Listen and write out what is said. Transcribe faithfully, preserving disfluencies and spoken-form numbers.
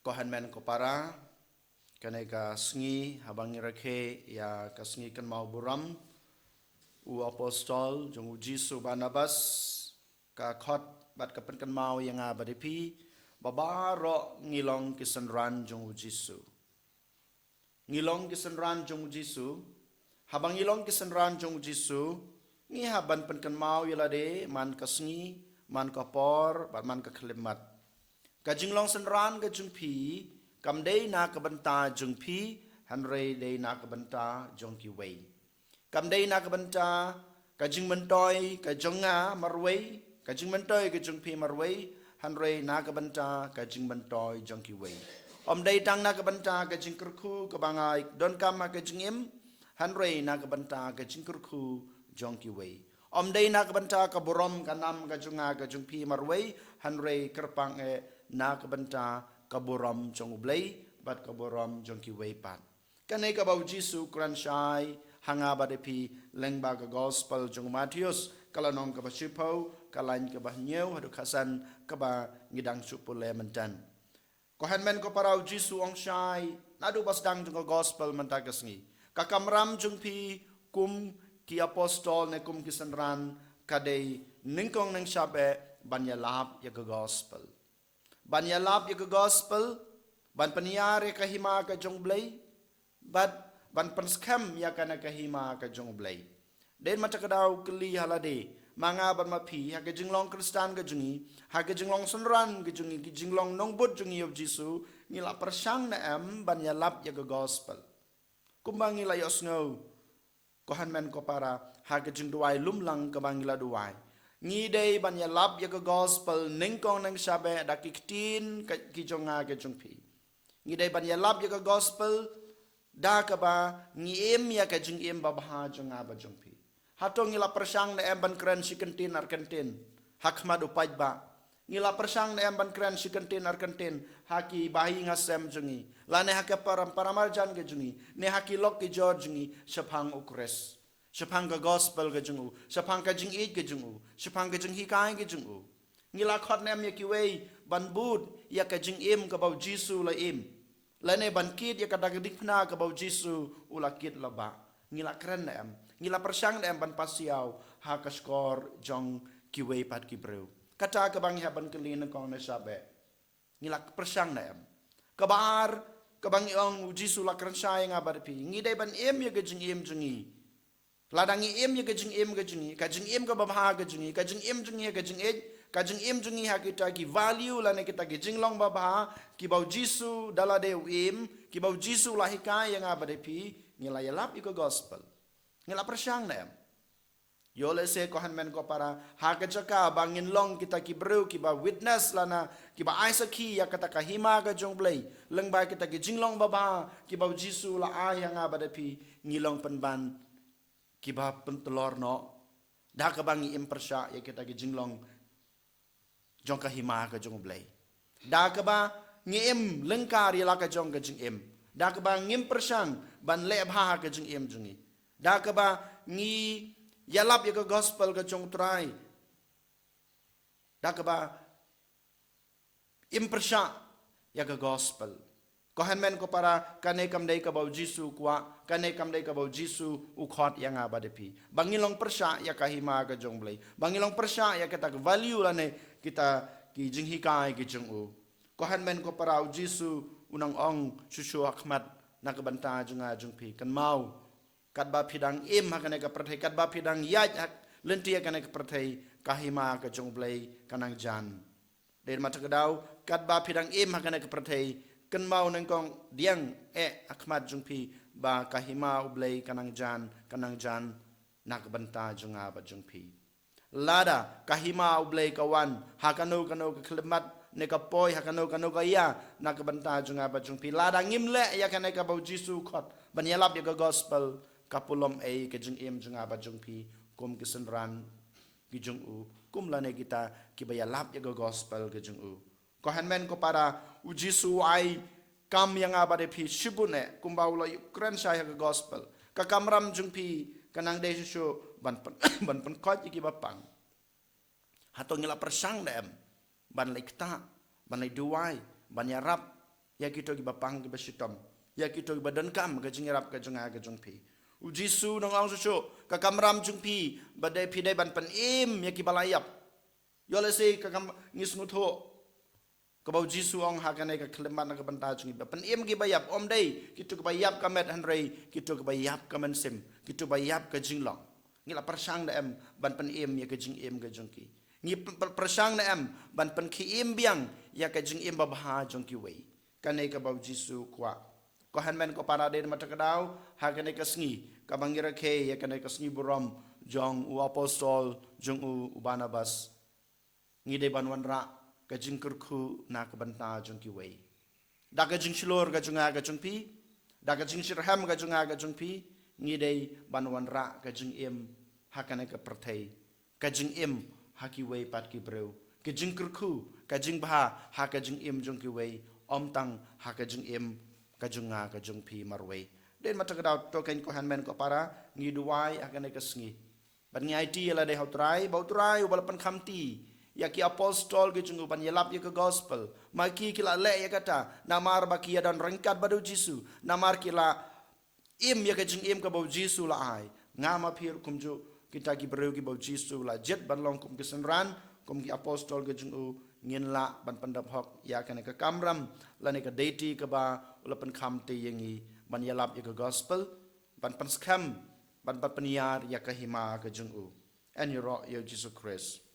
Ko hynmen ko para, kane ka sngi haba ngi rakhe ïa ka sngi kynmaw burom u apostol jong u Jisu, Barnabas, ka khot bad ka pynkynmaw ïa nga bad ïa phi ba baroh ngi long ki synran jong u Jisu. Ngi long ki synran jong u Jisu. Haba ngi long ki synran jong u Jisu, ngi hap ban pynkynmaw ïa lade man ka sngi, man ka por bad man ka khyllipmat. Ka jinglong synran ka jong phi kam dei na ka bynta jong phi, hynrei dei na ka bynta jong kiwei. Kam dei na ka bynta ka jingmyntoi ka jong nga marwei, ka jingmyntoi ka jong phi marwei, hynrei na ka bynta ka jingmyntoi jong kiwei. Ym dei tang na ka bynta ka jingkyrkhu kaba nga donkam ha ka jingim, hynrei na ka bynta ka jingkyrkhu jong kiwei. Ym dei na ka bynta ka burom ka nam ka jong nga ka jong phi marwei, hynrei kyrpang eh na ka bynta ka burom jong U Blei bad ka burom jong kiwei pat. Kane kaba u Jisu u kren shai ha nga bad ïa phi lyngba ka gospel jong u Mathaios, ka lynnong kaba shiphew, ka lain kaba hynñiew haduh khatsan, kaba ngi dang shu pule mynta. Ko hynmen ko para, u Jisu u ong shai naduh ba sdang jong ka gospel mynta ka sngi. Ka kamram jong phi kum ki apostol ne kum ki synran ka dei nyngkong nyngshap eh ban ïalap ïa ka gospel. Ban ïalap ïa ka gospel, ban pynïar ïa ka hima ka jong U Blei, bad ban pynskhem ïa kane ka hima ka jong U Blei. Dei ma ta ka daw kylli ha lade, ma nga bad ma phi, ha ka jinglong Khristan ka jong ngi, ha ka jinglong synran ka jong ngi, ka jinglong nongbud jong ngi ïa u Jisu, ngi la pyrshang ne em ban ïalap ïa ka gospel. Kumba ngi la ïohsngew, ko hynmen ko para, ha ka jingduwai lum lang kaba ngi la duwai, ngi dei ban ïalap ïa ka gospel nyngkong nyngshap eh da ki ktien ka, ki jong nga ka jong phi. Ngi dei ban ïalap ïa ka gospel da kaba ngi im ïa ka jingim babha jong nga bad jong phi. Hato ngi la pyrshang ne em ban kren shi kyntien ar kyntien ha khmat u paidbah? Ngi la pyrshang ne em ban kren shi kyntien ar kyntien ha ki bahaïing hasem jong ngi, lane ha ka param, paramarjan ka jong ngi, ne ha ki lok ki jor jong ngi shaphang u Khrist, shaphang ka gospel ka jong u, shaphang ka jingïeit ka jong u, shaphang ka jinghikai ka jong u? Ngi la khot ne em ïa kiwei ban bud ïa ka jingim kaba u Jisu u la im, lane ban kit ïa ka dak dikphna kaba u Jisu u la kit la bah? Ngi la kren ne em? Ngi la pyrshang ne em ban pasiaw ha ka shkor jong kiwei pat ki briew? Kata kaba ngi hap ban kylli nyngkong nyngshap eh. Ngi la pyrshang ne em? Kaba ar, kaba ngi ong, u Jisu u la kren shai ïa nga bad ïa phi, ngi dei ban im ïa ka jingim jong ngi. Lada ngi im ïa ka jingim ka jong ngi, ka jingim kaba bha ka jong ngi, ka jingim jong ngi ha ka jingïeit, ka jingim jong ngi ha kita ki value lane kita ki jinglong babha kiba u Jisu da lade u im, kiba u Jisu u la hikai ïa nga bad ïa phi, ngi la ïalap ïa ka gospel? Ngi la pyrshang ne em? Ïoh lehse ko hynmen ko para, ha ka jaka ba ngin long kita ki briew kiba witness lane kiba ai sakhi ïa kata ka hima ka jong U Blei lyngba kita ki jinglong babha kiba u Jisu u la ai ha nga bad ïa phi, ngi long pynban kiba pyntlor noh da kaba ngi im pyrshah ïa kita ki jinglong jong ka hima ka jong U Blei, da kaba ngi im lyngkar ïa la ka jong ka jingim, da kaba ngim pyrshang ban leh bha ha ka jingim jong ngi, da kaba ngi ïalap ïa ka gospel ka jong U Trai, da kaba im pyrshah ïa ka gospel. Ko hynmen ko para, kane kam dei kaba u Jisu u kwah, kane kam dei kaba u Jisu u khot ïa nga bad ïa phi, ba ngi long pyrshah ïa ka hima ka jong U Blei, ba ngi long pyrshah ïa kita ki value lane kita ki jinghikai ki jong u. Ko hynmen ko para, u Jisu u nang ong shuh shuh ha khmat na ka bynta jong nga jong phi, kynmaw, katba phi dang im ha kane ka pyrthei, katba phi dang ïaid ha lynti ha kane ka pyrthei, ka hima ka jong U Blei ka nang jan. Dei ma ta ka daw, katba phi dang im ha kane ka pyrthei, kynmaw nyngkong diang eh ha khmat jong phi ba ka hima U Blei ka nang jan, ka nang jan na ka bynta jong nga bad jong phi. Lada ka hima U Blei ka wan ha kano kano ka khyllipmat ne ka poi ha kano kano ka ïa na ka bynta jong nga bad jong phi, lada ngim leh ïa kane kaba u Jisu u khot ban ïalap ïa ka gospel, ka pulom ei ka jingim jong nga bad jong phi kum ki synran ki jong u, kum lane kita kiba ïalap ïa ka gospel ka jong u? Ko hynmen ko para, u Jisu u ai kam ïa nga bad ïa phi shibun eh, kumba u la ïakren shai ha ka gospel. Ka kamram jong phi ka nang dei shuh shuh ban pyn-, ban pynkhiah ïa kiba pang. Hato ngi la pyrshang ne em ban leit ktah, ban leit duwai, ban ïarap ïa kito kiba pang kiba shitom, ïa kito kiba donkam ka jingïarap ka jong nga ka jong phi. U Jisu u nang ong shuh shuh, ka kamram jong phi ba dei, phi dei ban pynim ïa kiba la ïap. Ïoh lehse ka kam ngi sngewthuh kaba u Jisu u ong ha kane ka khyllipmat na ka bynta jong ngi ba pynim kiba ïap, ym dei kito kiba ïap ka met hynrei kito kiba ïap ka mynsiem, kito ba ïap ka jinglong. Ngi la pyrshang ne em ban pynim ïa ka jingim ka jong ki? Ngi py-, py-, pyrshang ne em ban pynkhie im biang ïa ka jingim babha jong kiwei? Kane kaba u Jisu u kwah. Ko hynmen ko para, dei na kata ka daw ha kane ka sngi kaba ngi rakhe ïa kane ka sngi burom jong u apostol jong u, u Barnabas, ngi dei ban wanrah ka jingkyrkhu na ka bynta jong kiwei. Da ka jingshlur ka jong nga ka jong phi, da ka jingshitrhem ka jong nga ka jong phi, ngi dei ban wanrah ka jingim ha kane ka pyrthei, ka jingim ha kiwei pat ki briew, ka jingkyrkhu, ka jingbha ha ka jingim jong kiwei, ym tang ha ka jingim ka jong nga ka jong phi marwei. Dei na kata ka daw to, ko hynmen ko para, ngi duwai ha kane ka sngi. Bad ngi aiti ïa lade ha u Trai, ba u Trai uba la pynkhamti ïa ki apostol ki jong u ban ïalap ïa ka gospel, ma ki ki la leh ïa kata namar ba ki ïadon ryngkat bad u Jisu, namar ki la im ïa ka jingim kaba u Jisu u la ai. Nga ma phi ruh kumjuh, kita ki briew kiba u Jisu u la jied ban long kum ki synran, kum ki apostol ki jong u, ngin lah ban pyndap hok ïa kane ka kamram lane ka deiti kaba u la pynkhamti ïa ngi ban ïalap ïa ka gospel, ban pynskhem, ban, ban pynïar ïa ka hima ka jong u. Yn ïaroh ïa u Jisu Khrist.